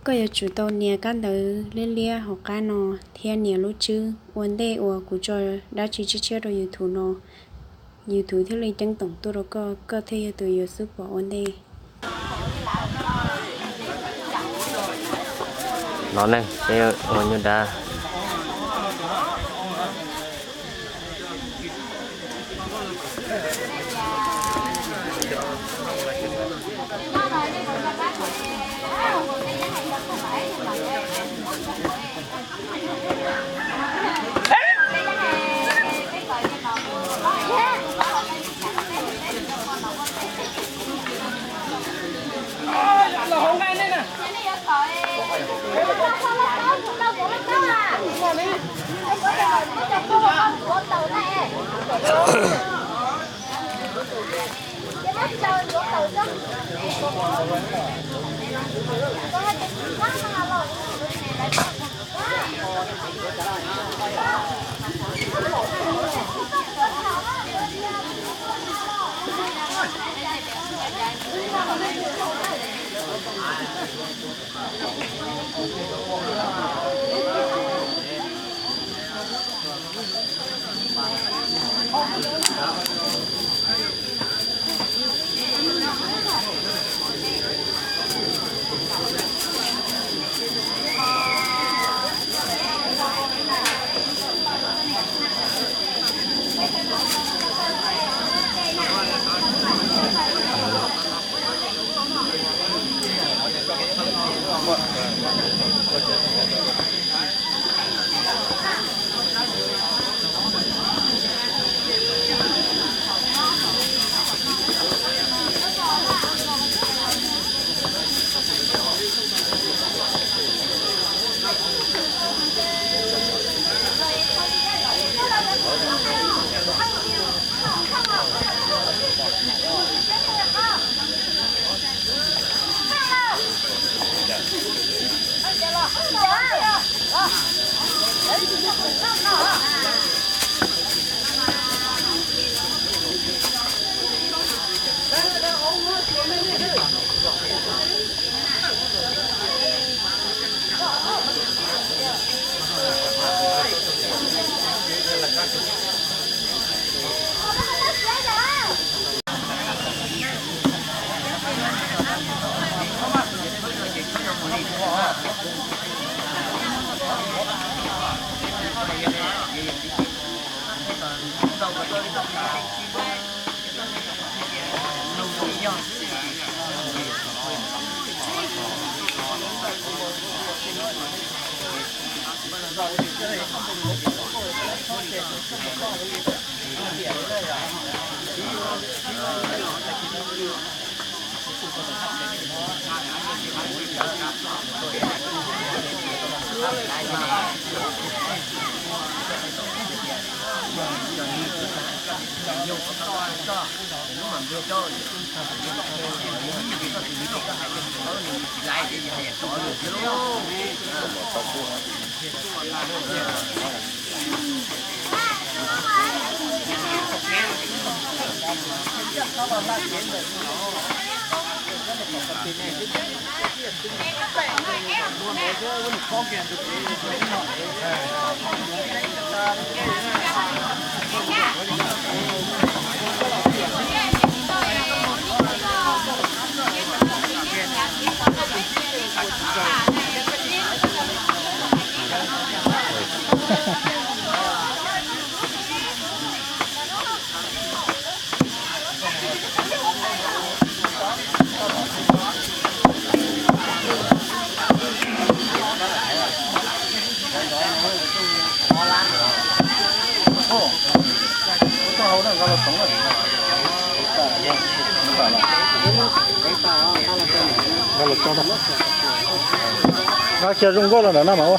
Koj yuav tsum tau nias kab ntawv liab liab hauv qab no thiab nias lub tswb ua ntej uas kuv tso dab tsi tshiab tshiab rau YouTube no, YouTube thiaj li ceeb toom tuaj rau koj, koj thiaj yog tus yuav xub pom ua ntej. Los nej, peb ua nyuj dab. Nqa kiag zoo nkauj los ntawm no mas ua.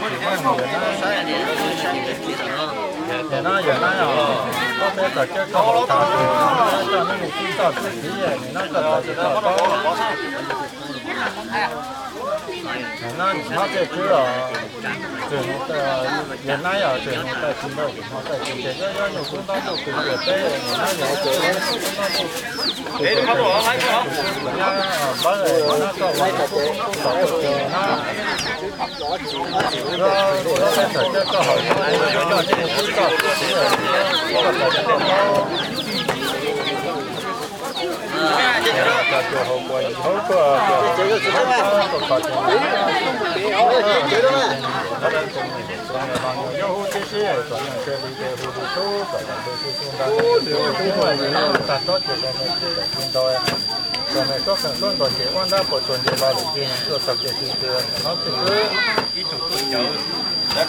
tsis muaj mus yawg na. Yawg na, yawg na, koj peb txawm coj koj hauv tas tus, coj nej mus txij txoj txij txiv, nim no koj txawm tsis tau paub. Nim no nim no tej tswb os, tseem, yawg na yog tseem mus tawm tsis ntau, mus tawm tsis ntau, yob yob nyuag kub ntab ntuj kws tuam teb, nim no yog kub ntab ntuj kws tuam teb, nim no koj ua tus tub tub tom tub kws na. Cov tub txawm coj koj hauv, coj nej mus txij txoj txij txiv, koj txawm tsis tau paub. Cov tub hauv kuas yim hauv tuaj, cov tub hauv tuaj kho ces, yob hub tib si, kom neeg cia li hu tus tub kom neeg cia li hu tus tub, tag tsob ces kom neeg cia li hu ntau, kom neeg suab qeej suab ntuas ces ua nrab puas tsuas nce hlo lawm ces neeg tuaj txog ces tsis txwm no txij xwb. Txog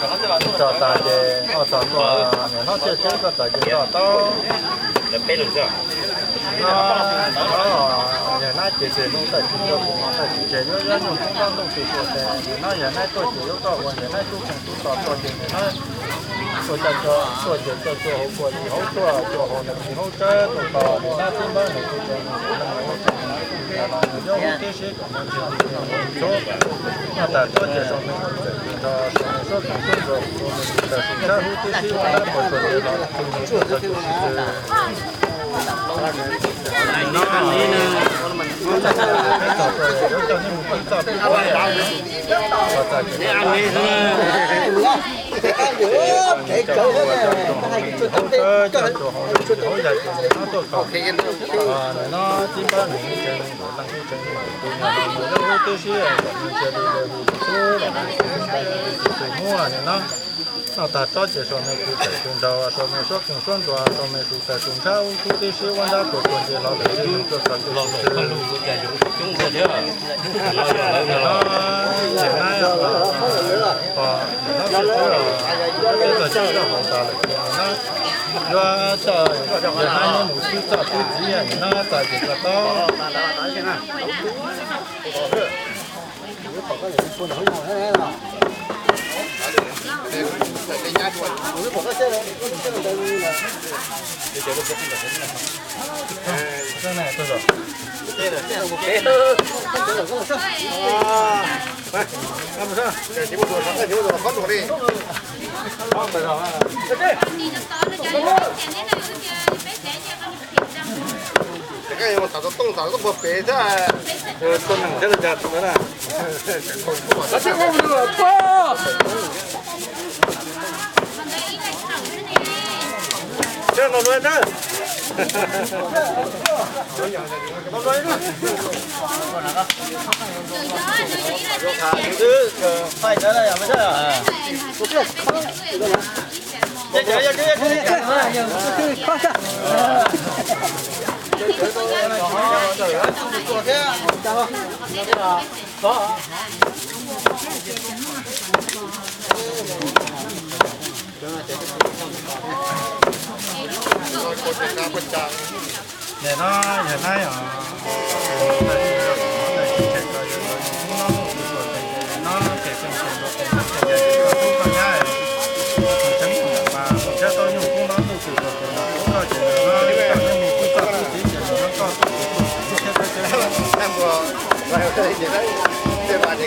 tas ces koj txog tuaj, niam hlob Tsiaj Tswb koj txawm ces txog tau. No, no, yawg na ces ces hnub tawm tsis tau, tus no tawm tsis ces yuav yob nyuag kub ntab ntuj kws tuam teb, nim no yawg na tuaj ces yuav koj ua yawg na tub tseem tub tom tuaj ces nim no tuaj coj tuaj ces coj tub hauv kuas yim hauv tuaj, tub hauv neeg yim hauv tsawb tuaj kho, nim no tib npab neeg tub tseem tub tseem tub tseem tub tseem no yus yob hub tib si kom neeg cia li hu tus tub. Noj tas tsob ces sau me txawm tsis nrog, sau me suab qeej suab ntuas, sau me txawm tsis tshab hub tib si ua nrab puas tsuas nce hlo lawm ces neeg tuaj txog ces tsis txwm. Nim no peb txog tuaj yuav coj nej mus txij txoj txij txiv, txog txawm tsis tau paub. Coj tus hauv neeg yim hauv tsawb, coj tus hauv neeg yim hauv yag ces nim no tuaj kho. Nim no tib npab neeg tseem mus, leej tub tseem mus, tus niam laus mus yob hub tib si, kom neeg cia li hu tus tub los tus tub mus los nim no. Noj tas tsob ces sau me txawm tsis nrog, sau me suab qeej suab ntuas, sau me su txawm tsis tshab hub tib si ua nrab puas tsuas nce hlo lawm ces neeg tuaj txog ces tsis txwm. Nim no yawg na, pog, nim no Tsiaj Tswb, peb txog cov hauv tas lawm ces nim no yuav coj yawg na neb mus txij txoj txij txiv, nim no txawm tsis tau paub. Nim no yawg na yog, no ces tseem tseem los ces no ces yog koj tub koj nyab, tseem tseem mas mus thiab tau nyuag kub ntab ntuj kws tuam teb los tub koj ces no koj neb mus txij txoj txij txiv ces nim no koj tuaj ces tuaj tsis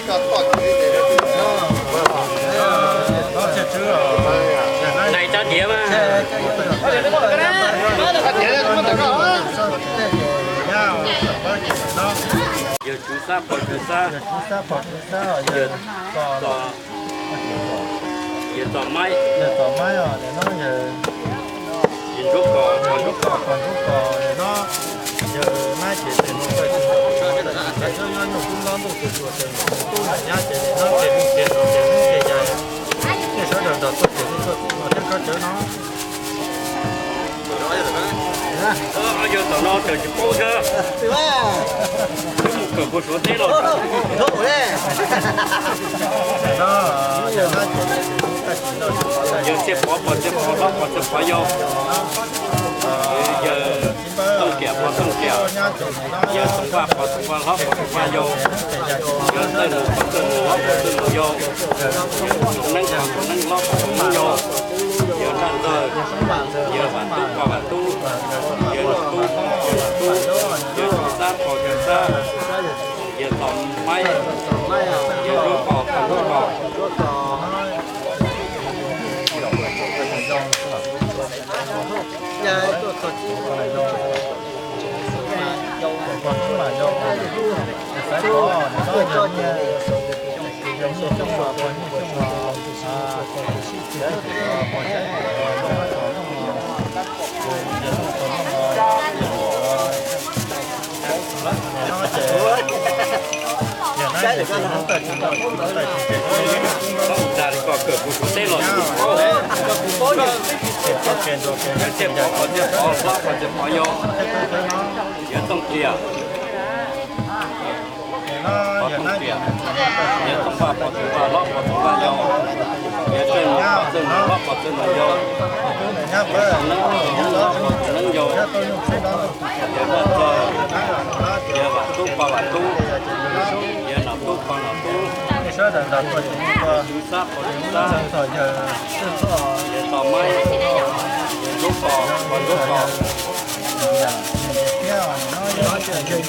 thiab koj ces Ntawm cov diav mas. Yawg Tswv Xab, pog Tswv Xab, yawg Txos Maib, yawg Ntsuab Kos, pog Ntsuab Kos, pog Ntsuab Kos no, yawg Maib ces tes no tawm tsis tau, tawm tsis tau, yob yob nyuag kub ntab ntuj tus tsuas tes tub nam nyab ces nim no ces mus ces tau ces hnub ces yas, nej sawv daws nrog tuaj ces nej tuaj txij no thiab koj cawv no. Yawg tom no tawm tsis paub thiab. Kawm puag Suav teb los. Yawg Txhiaj Pov, Pov Txhiaj Pov hlob, Pov Txhiaj Pov yau. Yawg Tooj Kiam, Pov Tooj Kiam. Yawg Tooj Vaj, Pov Tooj Vaj hlob, Pov Tooj Vaj yau. Yawg Txawj Mus, Pov Txawj Mus hlob, Pov Txawj Mus yau. Yawg Neeb, Pov Neeb hlob, Pov Neeb yau. Yawg Naj Ntxawg, Yawg Vam Tub, Pov Vam Tub. Yawg Nom Tub, Pov Nom Tub. Yawg Tub Xab, Pov Tub Xab. Yawg Txos Maib, Yawg Zub Kos, Pov Zub Kos. Txhiaj Pov, Pov Txhiaj Pov hlob, Pov Txhiaj Pov yau. Yawg Tooj Tiam, Pov Tooj Tiam. Yawg Tooj Vaj, Pov Tooj Vaj hlob, Pov Tooj Vaj yau. Yawg Txawj Mus, Pov Txawj Mus hlob, Pov Txawj Mus yau. Yawg Neeb, Pov Neeb hlob, Pov Neeb yau. Yawg Naj Ntxawg, Yawg Vam Tub, Pov Vam Tub. Yawg Nom Tub, Pov Nom Tub. Yawg Tub Xab, Pov Tub Xab. Yawg Txos Maib, Yawg Zub Kos, Pov Zub Kos. Yawg Txawj Thoj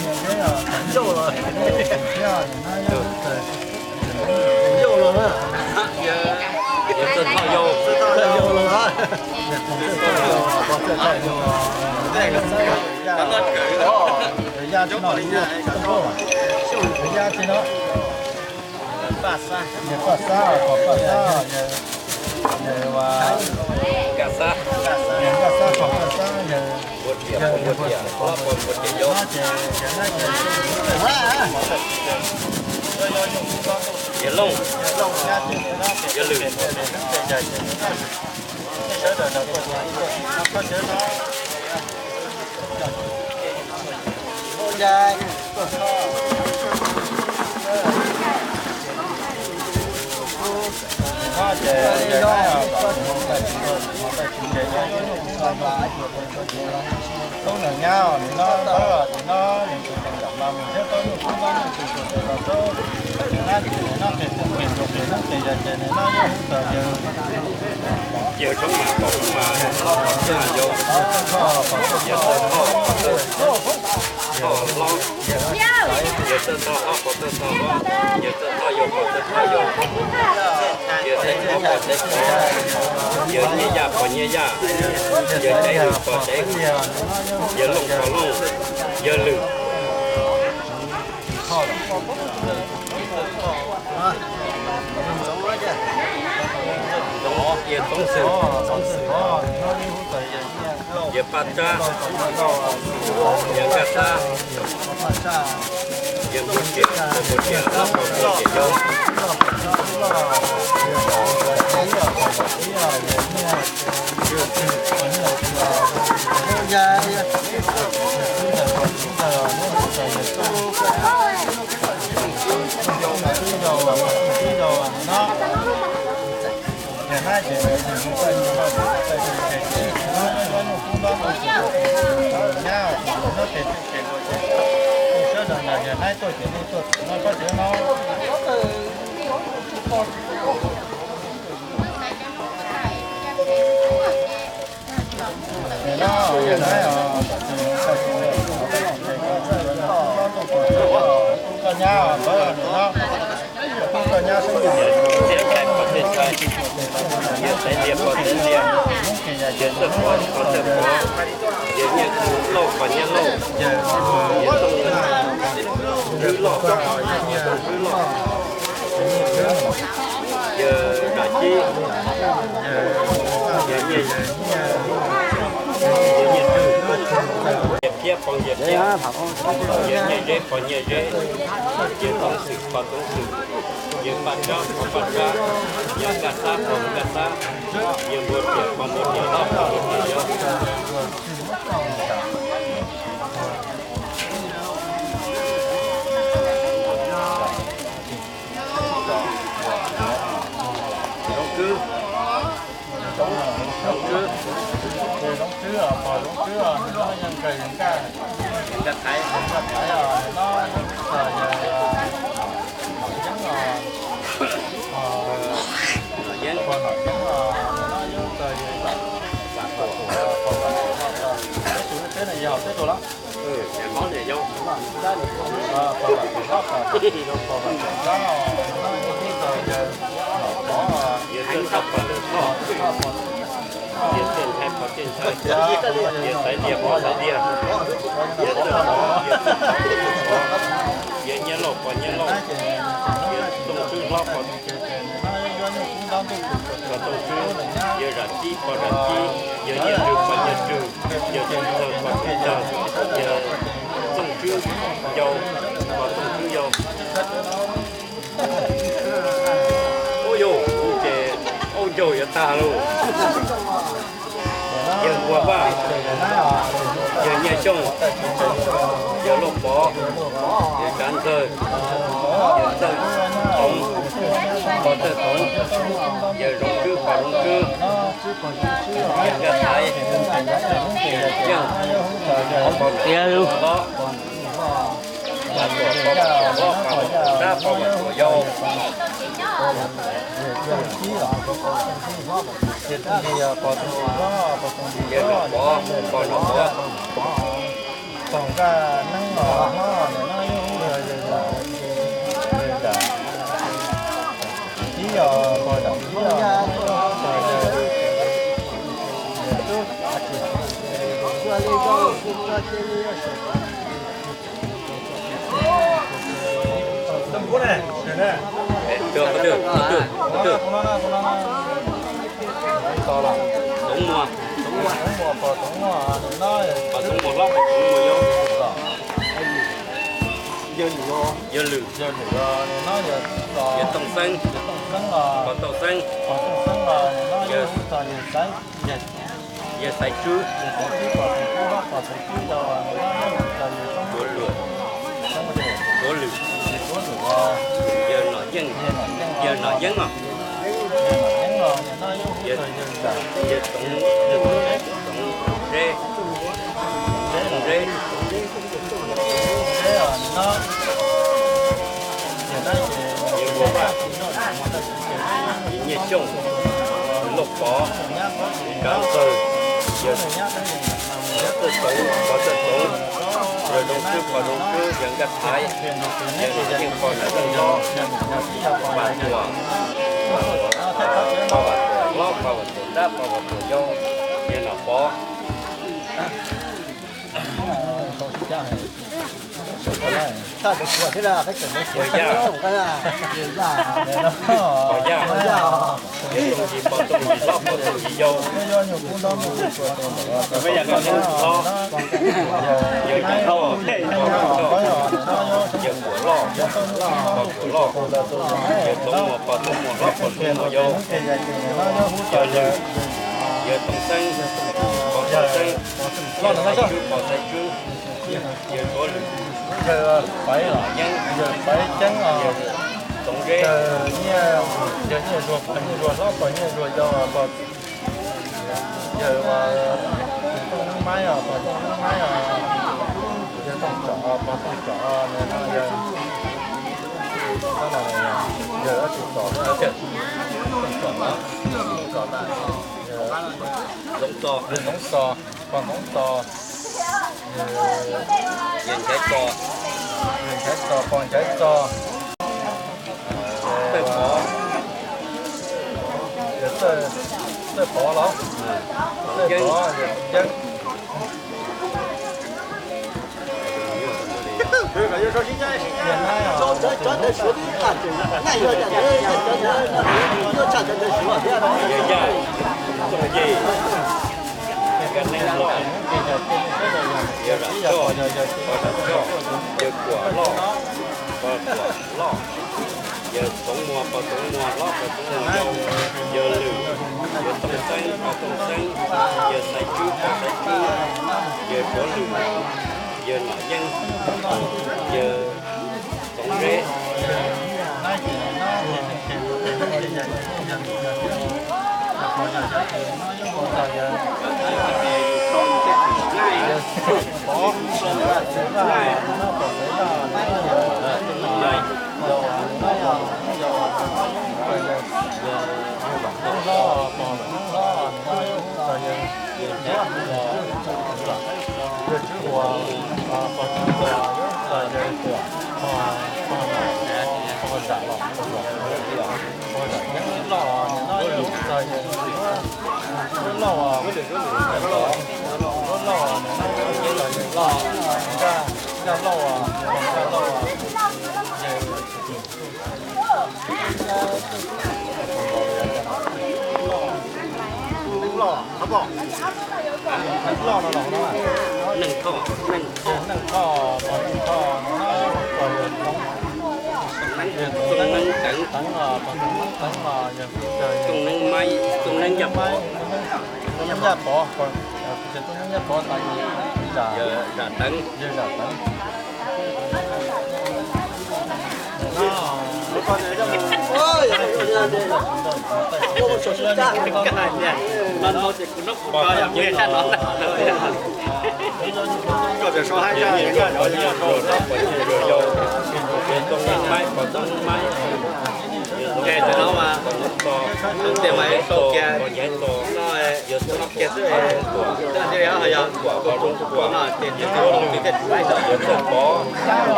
yau. Yawg Paj Xab, Pov Paj Xab, yawg Nkaj Xab, Nkaj Xab, Pov Nkaj Xab, yawg Npua Riam, Pov Npua Riam hlob, Pov Npua Riam yau. Yawg Looj, Yawg Lwm. Tub nws nyab os, nws no tawb os, nws no nws tus neeg yam mas mus thiab tau nug tub no nug tus tus tus los tub. Nws na ces nws no tes tus tes tus tes nub tes yog ces nws no yog tus yawg. Yawg Txawj Thoj, Pov Txawj Thoj yau. Yawg Txawj Thoj, Pov Txawj Thoj hlob. Yawg Txawj Thoj hlob, Pov Txawj Thoj hlob. Yawg Txawj Thoj yau, Pov Txawj Thoj yau. Yawg Xeeb Pov, Pov Xeeb Pov. Yawg Nyiaj Yaj, Pov Nyiaj Yaj. Yawg Dev Lwm, Pov Dev. Yawg Looj, Pov Looj. Yawg Lwm. Yawg Txoob Xwm, Yawg Paj Tsab, Yawg Nkaj Xab, Yawg Npua Riam, Npua Riam hlob, Npua Riam yau. Yawg Xaiv Lias, Pov Xaiv Lias, Yawg Txawj Pov, Pov Txawj Pov, Yawg Nyiaj Lauj, Pov Nyiaj Lauj, Yawg Tooj Hwb Lauj, Tooj Hwb Lauj, Yawg Zam Cib, Yawg Nyiaj, Yawg Nyiaj Twg, Yawg Phiab, Pov Yawg Phiab, Yawg Nyiaj Zeb, Pov Nyiaj Zeb, Yawg Tooj Xwm, Pov Tooj Xwm, Yawg Paj Tsab, Pov Paj Tsab, Yawg Nkaj Xab, Pov Nkaj Xab, Yawg Npua Riam, Pov Npua Riam hlob, Pov Npua Riam yau. Pog Zoov Tswb, nws no yog nkawd yawg Nkaj, yawg Nkaj Thaiv, yawg Nkaj Thaiv, nws no yog yawg Nom Yeeb os, Nom Yeeb, pog Nom Yeeb os, nws no yog yawg Vam Tuam, Vam Tuam, pog Vam Tuam, tab sis lub teb no yog hauv teb tuaj los. Pog Vam Tuam, pog Vam Tuam, pog Vam Tuam, nws no yog yawg Nom Pov, yawg Txawj Thoj, pog Txawj Thoj, pog Txawj Thoj, yawg Txawj Nthaiv, pog Txawj Nthaiv, yawg Xaiv Dias, pog Xaiv Dias, yawg Txawj Pov, yawg Txawj Pov, yawg Nyiaj Lauj, pog Nyiaj Lauj, yawg Tooj Tswb hlob, pog Tooj Tswb, yawg Zam Tib, pog Zam Tib, yawg Nyiaj Rwg, pog Nyiaj Rwg, yawg Txoov Txawg, pog Txoov Txawg, yawg Txooj Tswb yau, pog Txooj Tswb yau. Ub yau, kuv ces aub ncaug yuav tag lauj. Yawg Nkuaj Vaj, yawg Nyiaj Xyooj, yawg Lauj Pov, yawg Tsav Ntxawg, yawg Txawj Toov, pog Txawj Toov, yawg Zoov Tswb, pog Zoov Tswb, yawg Nkaj Thaiv, yawg Nom Yeeb, pog Nom Yeeb, Vam Tuam, pog Vam Tuam hlob, Vam Tuam dab, pog Vam Tuam yau. Yawg Nom Pov, pog Nom Pov. Pog Nkaj Neeb os, hlob, nws no yog yawg Zam Tib os, pog Zam Tib os, pog yawg, yawg Tub. Tub, tub, tub, tub. Txoov Muas, Txoov Muas, Txoov Muas, pog Txoov Muas, pog Txoov Muas hlob, pog Txoov Muas yau. Yawg Lwm, yawg Tooj Xeeb, pog Tooj Xeeb, yawg Xaiv Tswb, Tuav Lwm, Tuav Lwm, yawg Nom Yeeb, yawg Nom Yeeb os, yawg Txoov, Txoov Zeb, Txoov Zeb, yawg Nkuaj Vaj, yawg Nyiaj Xyooj, Lauj Pov, Tsav Ntxawg, yawg Txawj Toov, pog Txawj Toov, yawg Zoov Tswb, pog Zoov Tswb, yawg Nkaj Thaiv, yawg Nom Yeeb, pog Nom Yeeb hlob, Vam Tuam, pog Vam Tuam hlob, pog Vam Tuam dab, pog Vam Tuam yau, yawg Nom Pov. Pog Yaj, pog Yaj, yawg Tooj Yim, pog Tooj Yim hlob, pog Tooj Yim yau, yawg Cam Thoj, pog Cam Thoj, yawg Kuam Loj, pog Kuam Loj, yawg Txoov Muas, pog Txoov Muas hlob, pog Txoov Muas yau, yawg Lwm, yawg Tooj Xeeb, pog Tooj Xeeb, yawg Xaiv Tswb, pog Xaiv Tswb, yawg Tuav Lwm, yawg Nom Yeeb, yawg Txoov Zeb, yawg Nyiaj Zuag, pog Nyiaj Zuag hlob, pog Nyiaj Zuag yau, pog yawg Tooj Maib os, pog Tooj Maib os, yawg Tooj Tsov, pog Tooj Tsov, yawg, yawg Tooj Txos, Tooj Txos, Zoov Txos, Zoov Txos, pog Zoov Txos, yawg Nchaiv Txos, yawg Nchaiv Txos, pog Nchaiv Txos, Txawj Pov, yawg Txawj Pov los, Txawj Pov, yawg Yeeb. Yawg Yaj, Txooj Yej, Nkaj Neeb Loj, yawg Zam Coj, pog Zam Coj, yawg Kuam Loj, pog Kuam Loj, yawg Txoov Muas, pog Txoov Muas hlob, pog Txoov Muas yau, yawg Lwm, yawg Tooj Xeeb, pog Tooj Xeeb, yawg Xaiv Tswb, pog Xaiv Tswb, yawg Tuav Lwm, yawg Nom Yeeb, yawg Txoov Zeb, Neeg Thoj, Neeg Thoj, Neeg Thoj, Txooj Neeb Teev, Txooj Neeb Maib, Txooj Neeb Yaj Pov, Txooj Neeb Yaj Pov, Zam Teev.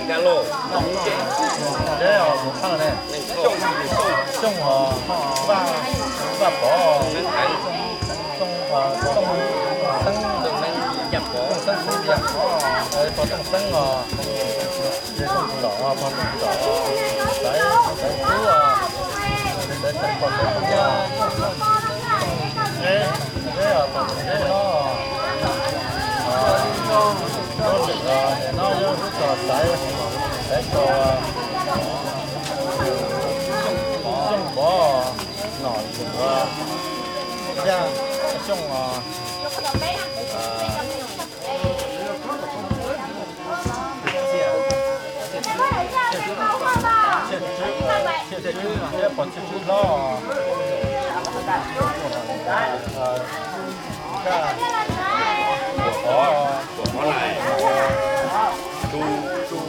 Nkaj Lauj, Xyooj, Vaj Pov, Xeeb, Xeeb Xeeb, Pov Xeeb Xeeb os, Xeeb Xeeb los Pov Xeeb Xeeb os, Xaiv, Xaiv Kub os, Xaiv Teev, Pov Xeeb Kub os, Zeb, Zeb os, Pov Xeeb Zeb os, Kub Lwm os, no yog lub txog Xaiv, Xaiv Tau, Xyooj Pov, Nom Lwm os, Yaj Xyooj os, Pov Txhiaj Tswb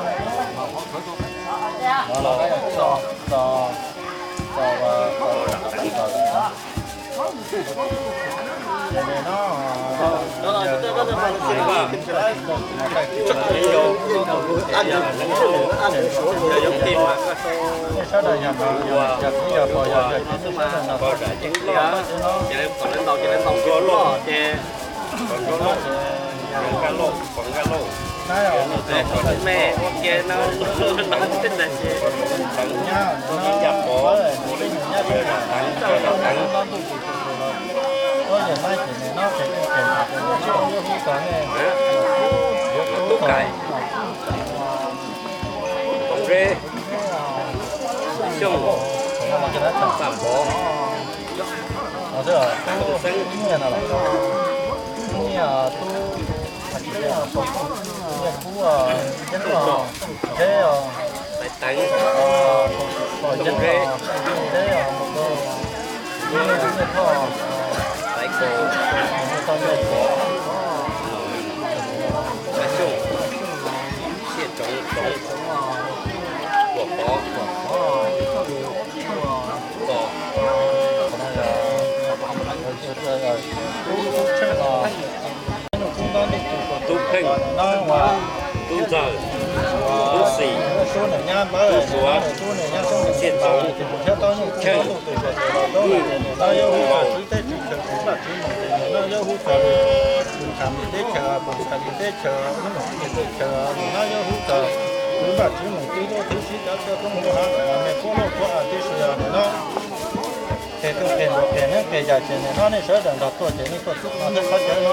Hlob, Nkaj, Pov, Tsu, Tsu, Tsu, Tso, Tso, Tso, Tub Kais, Toom Zeb, Xyooj, Vaj Pov, Toom Xeeb, Tub, Kub, Zeb, Toom Zeb, Xaiv Kaus, Nom Lwm, Xaiv Xyooj, Txiaj Tsoov, Tsoov, Tuam Pov, Txos, Tub Pheej, Tub Ntxawg, Tub Xis, Tub Suav, Txiaj Tsoov, Cheej, Vwj, Vaus, Tes tus tes ntuas tes neeb tes yaig ces nim no nej sawv daws nrog tuaj ces nej tuaj xwb no thiaj qhov chaw no.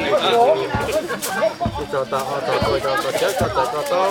Ib txog tag ob txog tuaj, txog txog txawv txog txawv txog tau.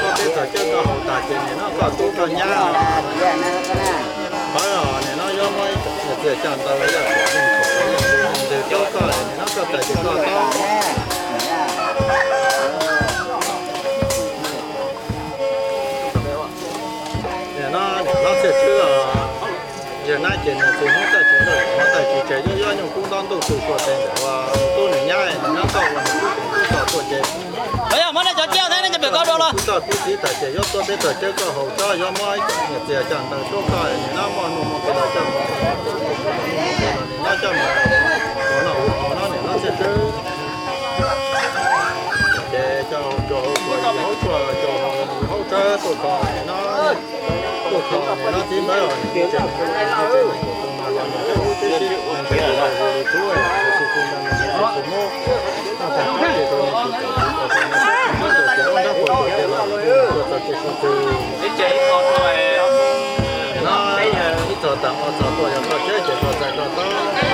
Koj peb txog caw koj haus tas ces nim no koj tub koj nyab pab os, nim no yuav muab txiag coj ntawd los yog ntws rau koj, nim no koj txais ces koj tau. Nim no niam hlob Txiaj Tswb os, yawg nab ces nws txiv Hmoob txawj tsis nrauj, Hmoob txawj tsis tseg, yuav yuav nyuj kub ntaub ntuj txug sua tes ntawm ua tub nws nyab, nws nyob toj ua nws tub txog tuaj ces Los yog muab nej cov ciaj thiab nej cov pem koj dua los. Koj tub txiv tas ces yuav tuaj peb txog caw koj haus tsob, yuav muab niam txiag coj ntawd rau koj, nim no muaj nuj muaj nqis los coj mus, nim no coj mus ua noj ua haus no niam hlob Txiaj Tswb. Ces coj tsuag haus tsuag, yim haub tsuag coj haus, yim haub tsawb tuaj kho nim no, tuaj kho nim no txiv npawg os, nim no ces tus mas los mus coj ub tib si, tus mas los mus li tub, tus xu tus mas mus li tus Hmoob. Noj tag tsob ces rau nws tus txiv tus tau tau nws tsob txiv npawg ces ua nrab puas tuam ces los mus tuaj txog ces xu twg. Nim no ib txog tas ua txog tuaj yog koj tsev ces koj txais koj tau.